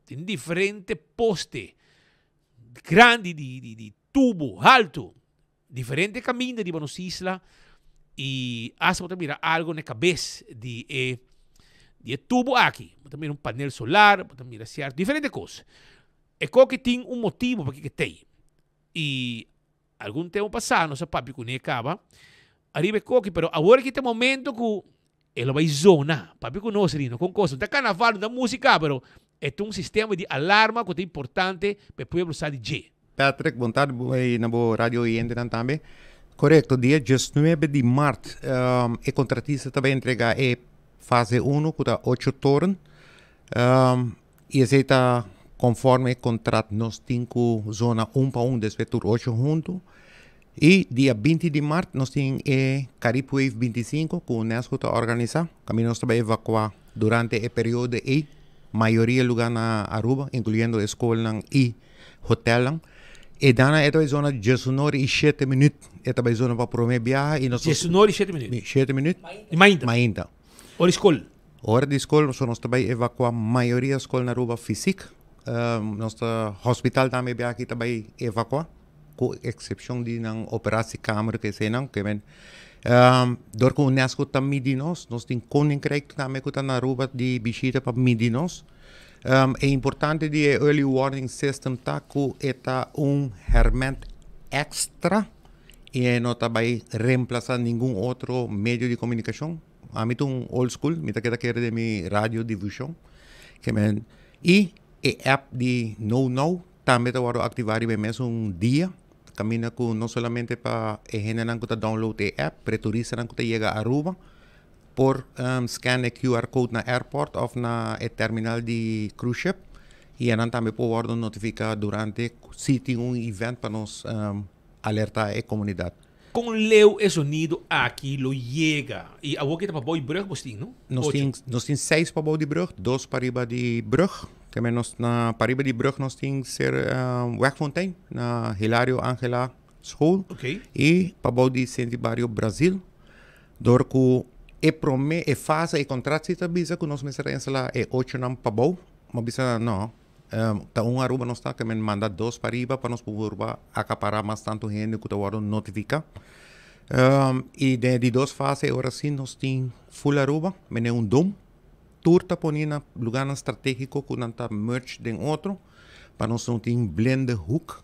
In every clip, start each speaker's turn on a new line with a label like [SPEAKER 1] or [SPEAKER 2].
[SPEAKER 1] Tin diferente poste grandi di tubo halto. Diferente caminda riba nos isla y hasta bo ta mira algo na e cabes di e tubo aki. Bo ta mira un panel solar, bo ta mira cierto diferente cos. E coki tin un motibo pakico e tey. Y algun tempo pasa nos a papia cune caba ariba e coki, pero awor aki ta e momento cu e lo bay zona. Papia cu nos, Rino, con cos. No ta carnaval, no ta musica, pero e ta un sistema di alarma cu ta importante pa e pueblo sa di dje.
[SPEAKER 2] Patrick, bon tardi y na bo radio oyentenan tambe. Correcto, dia 19 di maart e contratista ta bay entrega e fase 1 cu ta 8 toren. Y esey ta conforme e contract nos tin cu zona un pa un, despues tur 8 hunto. Y dia 20 di maart nos tin e Carib Wave 25 cu UNESCO ta organisa. Caminda nos ta bay evacua durante e periodo ey mayoria lugar na Aruba, incluyendo e scolnan y hotelnan. E dana e ta bay zona 11 y 7 minuut. E ta bay zona pa prome biaha y nos
[SPEAKER 1] 11 y 7 minuut.
[SPEAKER 2] 7 minuut.
[SPEAKER 1] Di mainta.
[SPEAKER 2] Mainta.
[SPEAKER 1] Ora di scol.
[SPEAKER 2] Ora di scol, so nos ta bay evacua mayoria scol na Aruba fysiek. Nos ta hospital tambe biaha aki ta bay evacua, cu excepcion di nan operatiekamer cu esey nan, ke men door cu UNESCO ta midi nos, nos tin Koninkrijk tambe cu ta na Aruba di bishita pa midi nos. E importante di e early warning system ta cu e ta un herment extra y e no ta bay reemplaza ningun otro medio di comunicacion. Ami ta un old school, mi ta keda kere den mi radiodifusion. Ke men, y e app di No No tambe ta wordo activa riba e mesun dia. Caminda cu no solamente pa e hendenan cu ta download e app, pero e turistanan cu ta yega Aruba por scan e QR code na airport of na e terminal di cruise ship y nan tambe por wordo notifica durante si tin un event pa nos alerta e comunidad.
[SPEAKER 1] Con leu e sonido aki lo yega? Y awor cu ta pa bou di brug bos tin, no?
[SPEAKER 2] Nos
[SPEAKER 1] Ocho.
[SPEAKER 2] tin, nos tin seis pa bou di brug, dos pa riba di brug. Ke men nos na pa riba di brug nos tin ser Wegfontein, na Hilario Angela School. Y pa bou di Centro Barrio Brasil. Door cu e prome, e fase, e contract si ta bisa cu nos mester instala e ocho nan pa bou. Ma bisa no, ta un Aruba nos ta, ke men manda dos pa riba pa nos por acapara mas tanto hende cu ta wordo notifica. Y den di dos fase ora si nos tin full Aruba, mene un dom. Tur ta poni na lugarnan strategico cu nan ta merge den otro, pa nos no tin blinde hoek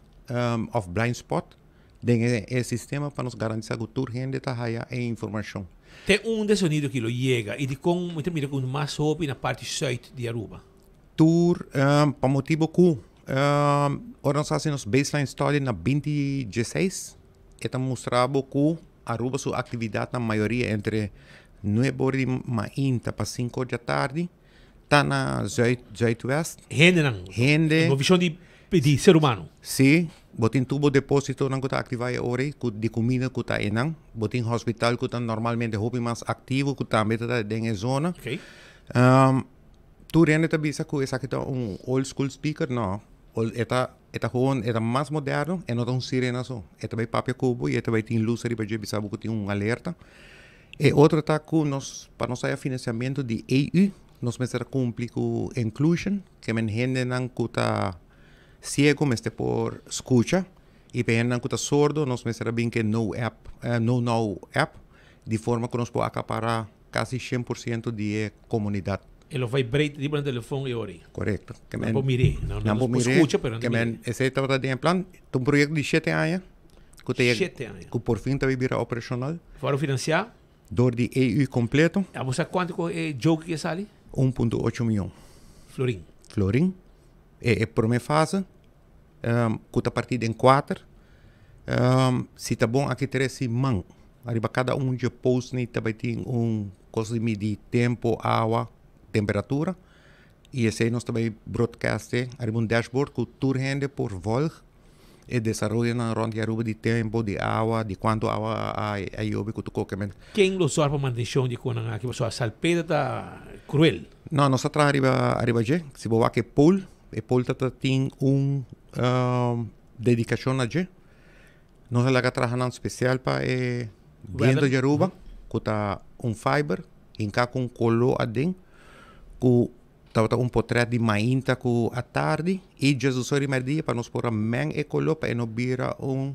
[SPEAKER 2] of blind spot den e sistema pa nos garantisa cu tur hende ta haya e informacion.
[SPEAKER 1] Te unda e sonido aki lo yega y dicon mi ta mira cu mas hopi na parti zuid di Aruba?
[SPEAKER 2] Tur pa motibo cu ora nos haci nos baseline study na 2016, e ta mustra bo cu Aruba su actividad na mayoria entre 9 or di mainta pa 5 or di tardi ta na zuid, zuidwest.
[SPEAKER 1] Hendenan.
[SPEAKER 2] Hende.
[SPEAKER 1] Una vision di ser humano.
[SPEAKER 2] Si, bo tin tubo depositonan cu ta activa e ora cu di comida cu ta enan. Bo tin hospital cu ta normalmente hopi mas activo cu tambe ta den e zona. Tur hende ta bisa cu esaki ta un old school speaker, no. E ta gewoon, e ta mas moderno, e no ta un sirena so. E ta bay papia cu bo y e ta bay tin luz riba dje bisa bo cu tin un alerta. E otro ta cu nos, pa nos haya financiamento di EU, nos mester cumpli cu inclusion, ke men hendenan cu ta ciego mester por scucha, y pa hendenan cu ta sordo, nos mester bin cu no app, no no app, di forma cu nos por acapara casi 100% di e comunidad.
[SPEAKER 1] E lo vibrate riba e telefon e ora.
[SPEAKER 2] Correcto.
[SPEAKER 1] Ke men, Nan por mire. No,
[SPEAKER 2] nan
[SPEAKER 1] por
[SPEAKER 2] por mire,
[SPEAKER 1] scucha, pero
[SPEAKER 2] ke men, esey tabata den plan, ta un proyecto di 7 aña, cu ta
[SPEAKER 1] 7 aña.
[SPEAKER 2] Cu por fin ta bira operacional.
[SPEAKER 1] Foram financiar.
[SPEAKER 2] Door di EU completo.
[SPEAKER 1] Vamos a cuanto e joke cu a sali?
[SPEAKER 2] 1.8 miyon.
[SPEAKER 1] Florin.
[SPEAKER 2] Florin. E prome fase, cu ta parti den 4. Si ta bon aki 3 siman. Ariba cada un di post ni tambe tin un cos di midi tempo, awa, temperatura. Y esey nos tambe broadcast ariba un dashboard cu tur hende por volg e desaroyo na rond di Aruba di tempo, di awa, di cuanto awa a yobe cu tu kokemen.
[SPEAKER 1] Ken lo zorg pa mantencion di conan aki? Pasobra salpeter ta cruel.
[SPEAKER 2] No, nos ta traha ariba dje. Si bo wak e pole, e pole ta tin un dedicacion na dje. Nos a laga traha nan special pa e biento di Aruba, cu ta un fiber, hinca cu un colo aden, cu Tabata un potret di mainta ku atardi i 12 or di merdia pa nos por a meng e koló pa e no bira un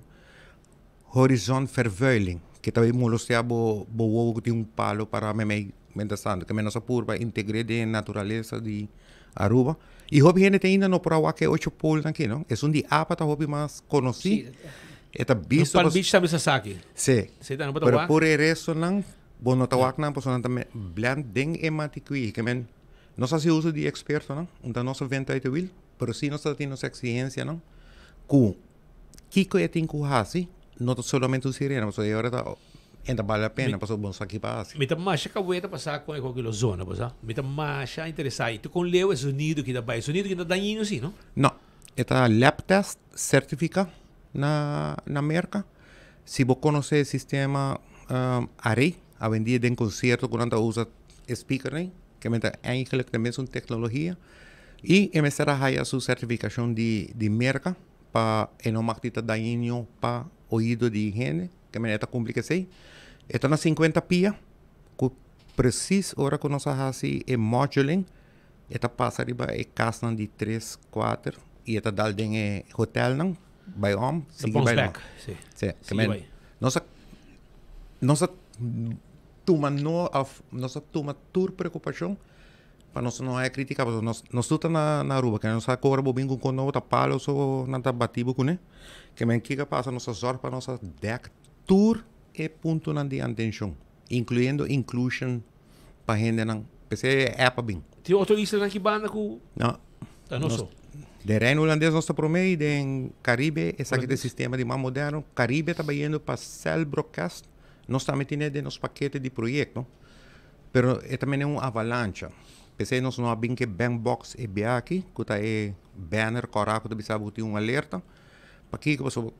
[SPEAKER 2] horizon vervuiling ke ta bay molestia bo bo wowo ku tin un palo para memey mientras tanto. Ke nos a purba integr'é den e naturalesa di Aruba. I hopi hende te ainda no por a wak e ocho poolnan aki no. Esun di apa ta hopi mas konosí. E ta bisto.
[SPEAKER 1] Palm Beach tambe sa saki.
[SPEAKER 2] Sí. Pero pur e restonan bo no ta wak nan pasobra nan ta blend den e matikui. Ke men nos hasi uso di ekspertonan, un ta nos a venta uit e wiel, pero si nos ta tin nos eksigensianan ku kiko e tin ku hasi no ta solamente un sirena pasobra e ora ta e ta bale la pena pasobra bo no sa ki pa hasi.
[SPEAKER 1] Mi ta masha kaweta pa sa kon e koki lo zona bo sa. Mi ta masha interesá i kon leu e zonido ki ta bai. E zonido ki no ta dañino si no?
[SPEAKER 2] No. E ta lab test certifica na na Merca. Si bo conoce e sistema Array, awendia den concierto cu nan ta usa e speakernan, ke men ta eigenlijk de mesun tecnologia y e mester a haya su certificacion di di Merca pa e no mag di ta dañino pa oido di hende, ke men e ta cumpli kesey. E ta na 50 pia cu precies ora cu nos a haci e moduling E ta pasa riba e kasnan di tres, kuater i e ta dal den e hotelnan bai om,
[SPEAKER 1] sigui bai om. Sí.
[SPEAKER 2] Sí, ke men nos a nos a tuma no of nos a tuma tur preokupashon pa nos no haya kritika pasobra nos nos tur ta na na Aruba ke nos sa ku ora bo bin ku un kos nobo ta palo so nan ta bati bo kuné ke men kiko a pasa nos a zòrg pa nos a dèk tur e puntonan di antenshon inkluyendo inclusion pa hendenan. P'esei e app a bin.
[SPEAKER 1] Tin otro islanan ki banda ku
[SPEAKER 2] No.
[SPEAKER 1] ta no so?
[SPEAKER 2] Den Reino Hulandes nos ta promé i den Caribe esaki ta e sistema di mas moderno. Caribe ta bayendo pa cell broadcast. Nos tambe tine den nos pakete di proyekto, pero e ta mene un avalancha. P'esei nos no a bin ku e bank box e bia aki, ku ta e banner kòrá ku ta bisa bo ku tin un alerta. Pakiko? Pasobra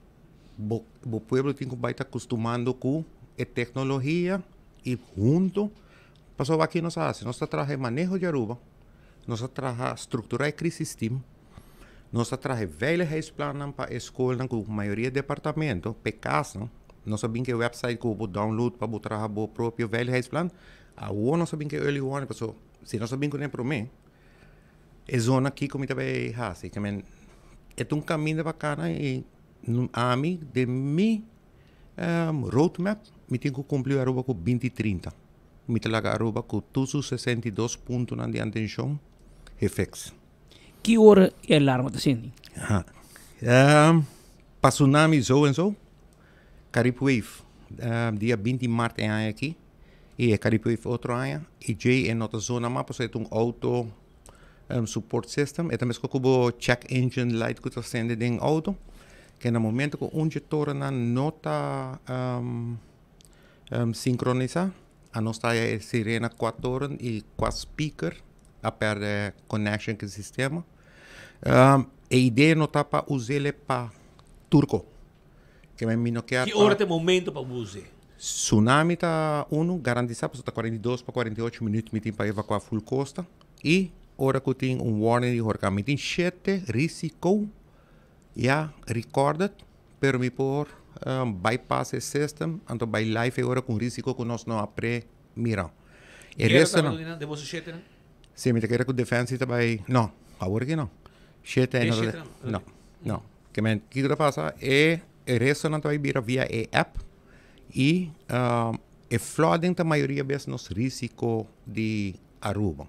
[SPEAKER 2] bo bo pueblo tin ku bai ta kustumando ku e teknologia. I hunto, pasobra wak nos a hasi, nos ta traha e maneho di Aruba, nos a traha struktura e crisis team, nos a traha e veiligheidsplannan pa e skolnan ku mayoria departamento, pa e kasnan, nos a bin ku e website ku bo por download pa bo traha bo propio veiligheidsplan, awor nos a bin ku e early warning, pasobra si nos a bin kuné promé, e zona kiko mi ta bai hasi, ke men e ta un kaminda pa kana i ami den mi Roadmap, mi tin ku kumpli Aruba ku binti 30. Mi ta laga Aruba ku tur su 62 puntonan di atenshon gefiks.
[SPEAKER 3] Ki ora e alarma ta sindi?
[SPEAKER 2] Aha. Pa tsunami zo en zo, Carib Wave dia 20 mart e aña aki i e Carib Wave otro aña i djei e no ta zona mas pasobra e ta un auto support system. E ta meskos ku bo check engine light ku ta sende den auto. Ke na momento ku un dje torennan no ta sinkronisá, anos ta haya e sirena kua toren i kua speaker a pèrdè connection ku e sistema. E idea no ta pa us'el pa tur ko. Ke mi no kier
[SPEAKER 1] pa. Ki ora ta e momento pa bo us'é?
[SPEAKER 2] Tsunami ta unu garantisá pasobra ta 42 pa 48 minüt mi tin pa evakuá ful kosta i ora ku tin un warning di horkan mi tin shete risiko. Ya recorded pero mi por bypass e system anto bay live e ora cu un risico cu nos no a pre mira. E
[SPEAKER 1] Guera ta tabata den boso shetenan?
[SPEAKER 2] Si, mi ta kere cu Defensie ta bay, no, awor aki no. Shete
[SPEAKER 1] Den
[SPEAKER 2] no ta
[SPEAKER 1] shetenan?
[SPEAKER 2] no, no. Ke men kiko ta pasa e e restonan ta bay bira via e app y e flooding ta mayoria bes nos risico di Aruba.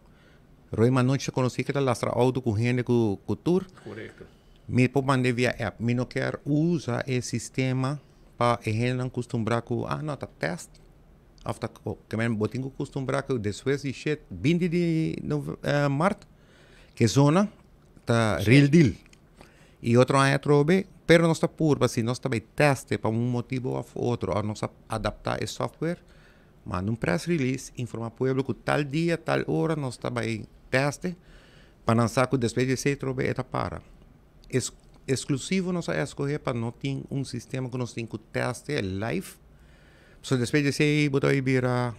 [SPEAKER 2] Roy Manoch ta conoci ke ta lastra auto cu hende cu cu tur.
[SPEAKER 1] Correcto.
[SPEAKER 2] Mi por mande via app. Mi no kier usa e sistema pa e hendenan custumbra cu ah no ta test of ta ke men bo tin cu custumbra cu despues di shet 20 di maart ke zona ta real deal. Y otro aña atrobe pero nos ta purba si nos ta bay teste pa un motibo of otro of nos a adapta e software. Manda un press release, informa pueblo cu tal dia, tal ora nos ta bay teste, pa nan sa cu despues di esey trobe e ta para. Es exclusivo nos a escoge pa no tin un sistema cu nos tin cu teste live. So despues di esey bo ta bay bira,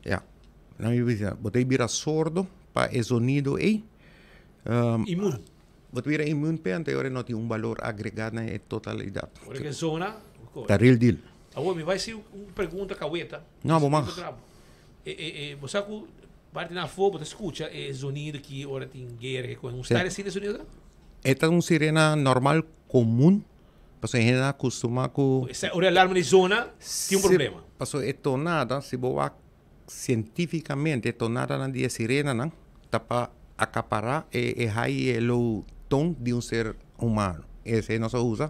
[SPEAKER 2] ya, nan mi bisa, bo ta bay bira sordo pa e zonido ey.
[SPEAKER 1] Immuun.
[SPEAKER 2] Bo ta bira immuun p'e, anto e ora no tin un balor agrega na e totalidad.
[SPEAKER 1] Ora ke zona,
[SPEAKER 2] Ta real deal.
[SPEAKER 1] Awor mi bai hasi un pregunta kaweta.
[SPEAKER 2] No, bo mag.
[SPEAKER 1] E, e, e, bo sa ku Parti na afó bo ta skucha e zonido ki ora tin guera ke un sta asina e zonido ta?
[SPEAKER 2] E ta un sirena normal komun pasobra e hende a kustumá ku.
[SPEAKER 1] Ora e alarma di zona tin un problema.
[SPEAKER 2] Pasobra e tonada si bo wak sientífikamente e tonadanan di e sirenanan ta pa akapará e e high i e low ton di un ser humano. Esei nos a usa.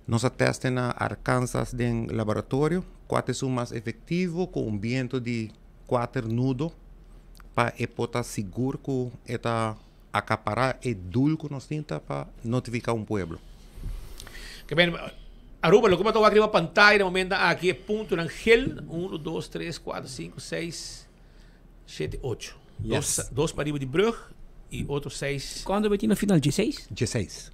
[SPEAKER 2] Nos a tèst na Arkansas den laboratorio kua ta esun mas efektivo ku un biento di kuater nudo pa e por ta sigur ku e ta akapará e doel ku nos tin ta pa notifiká un pueblo.
[SPEAKER 1] Ke ben, Aruba, loke bo ta wak riba pantaya na momento aki e puntonan gel, uno, dos, tres, kuater, sinku, seis, shete, ocho. Dos, dos pariba di brug i otro seis.
[SPEAKER 3] Kuantu bo tin na final? Dieseis?
[SPEAKER 2] Dieseis.